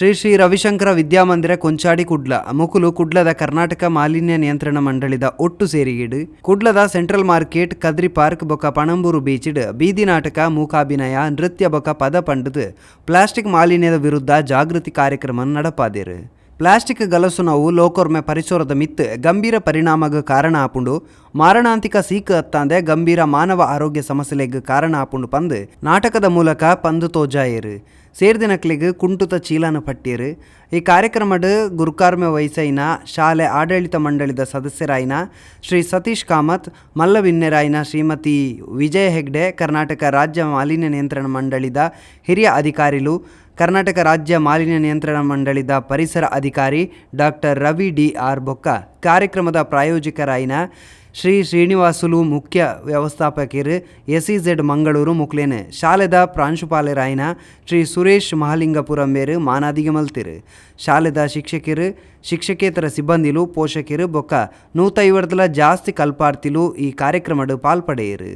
ಶ್ರೀ ಶ್ರೀ ರವಿಶಂಕರ ವಿದ್ಯಾಮಂದಿರ ಕೊಂಚಾಡಿ ಕುಡ್ಲ ಮೊಕುಲು ಕುಡ್ಲದ ಕರ್ನಾಟಕ ಮಾಲಿನ್ಯ ನಿಯಂತ್ರಣ ಮಂಡಳಿದ ಒಟ್ಟು ಸೇರಿಗೆಡ್ ಕುಡ್ಲದ ಸೆಂಟ್ರಲ್ ಮಾರ್ಕೆಟ್, ಕದ್ರಿ ಪಾರ್ಕ್ ಬೊಕ್ಕ ಪಣಂಬೂರು ಬೀಚ್ಡ್ ಬೀದಿ ನಾಟಕ, ಮೂಕಾಭಿನಯ, ನೃತ್ಯ ಬೊಕ್ಕ ಪದ ಪಂಡುದ್ ಪ್ಲಾಸ್ಟಿಕ್ ಮಾಲಿನ್ಯದ ವಿರುದ್ಧ ಜಾಗೃತಿ ಕಾರ್ಯಕ್ರಮ ನಡಪಾದೆರ್. ಪ್ಲಾಸ್ಟಿಕ್ ಗಲಸುನವು ಲೋಕೊರ್ಮೆ ಪರಿಸರೊದ ಮಿತ್ತ್ ಗಂಭೀರ ಪರಿಣಾಮಗ್ ಕಾರಣ ಆಪುಂಡು, ಮಾರಣಾಂತಿಕ ಸೀಕ್ ಅತ್ತಾಂದೆ ಗಂಭೀರ ಮಾನವ ಆರೋಗ್ಯ ಸಮಸ್ಯೆಲೆಗ್ ಕಾರಣ ಆಪುಂಡು ಪಂದ್ ನಾಟಕದ ಮೂಲಕ ಪಂದ್ ತೋಜಾಯೆರ್. ಸೇರ್ದಿನಕ್ಲೆಗ್ ಕುಂಟುತ ಚೀಲನ್ ಪಟ್ಯೆರ್. ಈ ಕಾರ್ಯಕ್ರಮಡ್ ಗುರ್ಕಾರ್ಮೆ ವಹಿಸಯಿನ ಶಾಲೆ ಆಡಳಿತ ಮಂಡಳಿದ ಸದಸ್ಯೆರಾಯಿನ ಶ್ರೀ ಸತೀಶ್ ಕಾಮತ್, ಮಲ್ಲ ಬಿನ್ನೆರಾಯಿನ ಶ್ರೀಮತಿ ವಿಜಯ ಹೆಗ್ಡೆ, ಕರ್ನಾಟಕ ರಾಜ್ಯ ಮಾಲಿನ್ಯ ನಿಯಂತ್ರಣ ಮಂಡಳಿದ ಹಿರಿಯ ಅಧಿಕಾರಿಲು, ಕರ್ನಾಟಕ ರಾಜ್ಯ ಮಾಲಿನ್ಯ ನಿಯಂತ್ರಣ ಮಂಡಳಿದ ಪರಿಸರ ಅಧಿಕಾರಿ ಡಾಕ್ಟರ್ ರವಿ ಡಿ ಆರ್ ಬೊಕ್ಕ ಕಾರ್ಯಕ್ರಮದ ಪ್ರಾಯೋಜಕರಾಯಿನ ಶ್ರೀ ಶ್ರೀನಿವಾಸುಲು ಮುಖ್ಯ ವ್ಯವಸ್ಥಾಪಕೆರ್ ಎಸ್ಇಝೆಡ್ ಮಂಗಳೂರು ಮೊಕ್ಲೆನ್ ಶಾಲೆದ ಪ್ರಾಂಶುಪಾಲೆರಾಯಿನ ಶ್ರೀ ಸುರೇಶ್ ಮಹಾಲಿಂಗಪುರ ಮೇರ್ ಮಾನಾದಿಗೆ ಮಲ್ತೆರ್. ಶಾಲೆದ ಶಿಕ್ಷಕೆರ್, ಶಿಕ್ಷಕೇತರ ಸಿಬ್ಬಂದಿಲು, ಪೋಷಕೆರ್ ಬೊಕ್ಕ ನೂತೈವರ್ದ್ ಲ ಜಾಸ್ತಿ ಕಲ್ಪಾರ್ಥಿಲು ಈ ಕಾರ್ಯಕ್ರಮಡ್ ಪಾಲ್ ಪಡೆಯೆರ್.